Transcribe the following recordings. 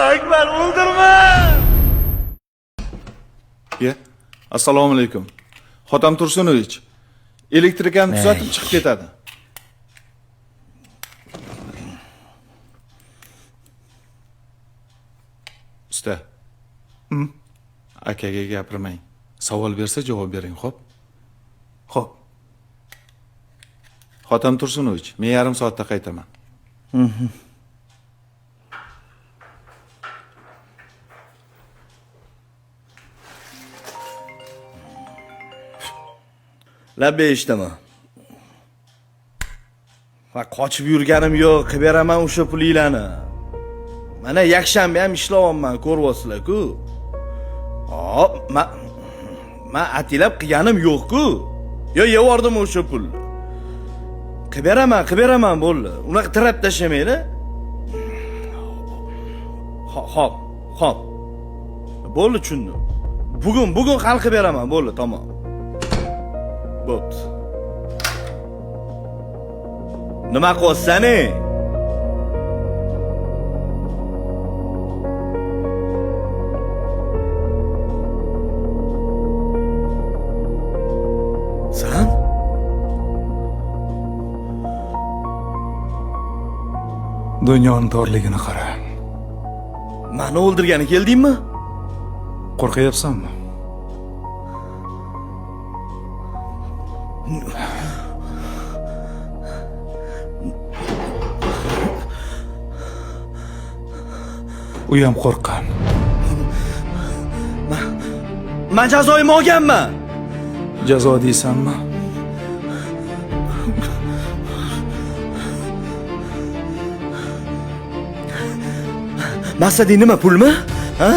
Akmal, o'ldirma! Ye. Assalomu alaykum. Xotam Tursunovich. Elektrikani tuzatib chiqib ketadi. Usta. Akaga gapirmang. Savol bersa javob bering, xo'p? Xo'p. Xotam Tursunovich, men yarim soatda qaytaman. Labbay, eshitaman. Va qochib yurganim yo'q, qilib beraman o'sha pulinglarni. Mana yakshanba ham ishlayapman, ko'ryapsizlar-ku. Hop, ma atilab qilganim yo'q-ku. Yo yevordim o'sha pulni. Qilib beraman, qilib beraman bo'ldi. Unaqa tirab tashlamanglar. Xo'p, xo'p. Bo'ldi, tushundim. Bugun hal qilib beraman, bo'ldi, tamom. Bo'pti. Nima qilyapsan ey? San? Dunyoni torligini qara. Mani o'ldirgani keldingmi? Qo'rqyapsanmi? U ham qo'rqqan. Man jazoimni olganman. Jazo deysanmi? Maqsading nima, pulmi? Ha?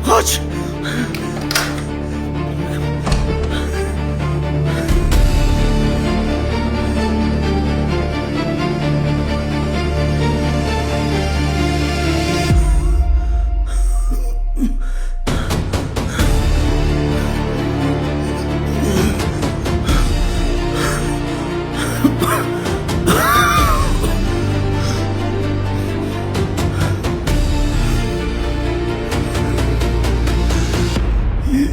Qoch!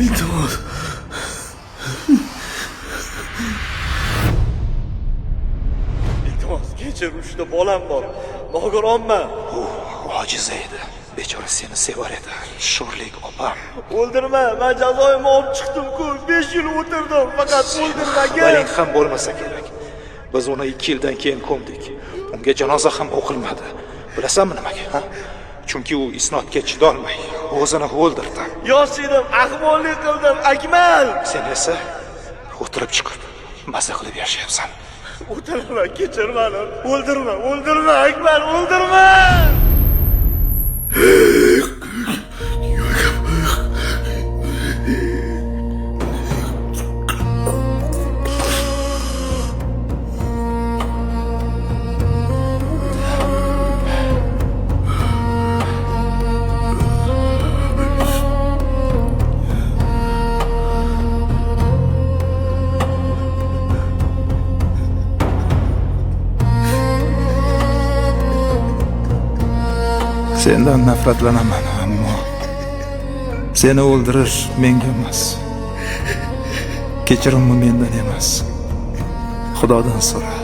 Iltimos. Iltimos, kechir, uchta bolam bor. Nogironman. U ojiza edi. Bechora seni sevar edi. Sho'rlik opam. O'ldirma, men jazoimni olib chiqdim-ku. 5 yil o'tirdim, faqat o'ldirmagin. Xabaring ham bo'lmasa kerak. Biz uni 2 yildan keyin ko'mdik. Unga janoza ham o'qilmadi. Bilasanmi nimaga, ha? Chunki u isnodga chidolmay o'zini o'ldirdi. Yosh edim, ahvolli qildim, Akmal. Sen esa o'tirib chiqib maza qilib yashayapsan. O'tirma, kechir meni. O'ldirma, o'ldirma, Akmal, o'ldirma. Sendan nafratlanaman, ammo seni o'ldirish menga emas. Kechirimni mendan emas, Xudodan so'ra.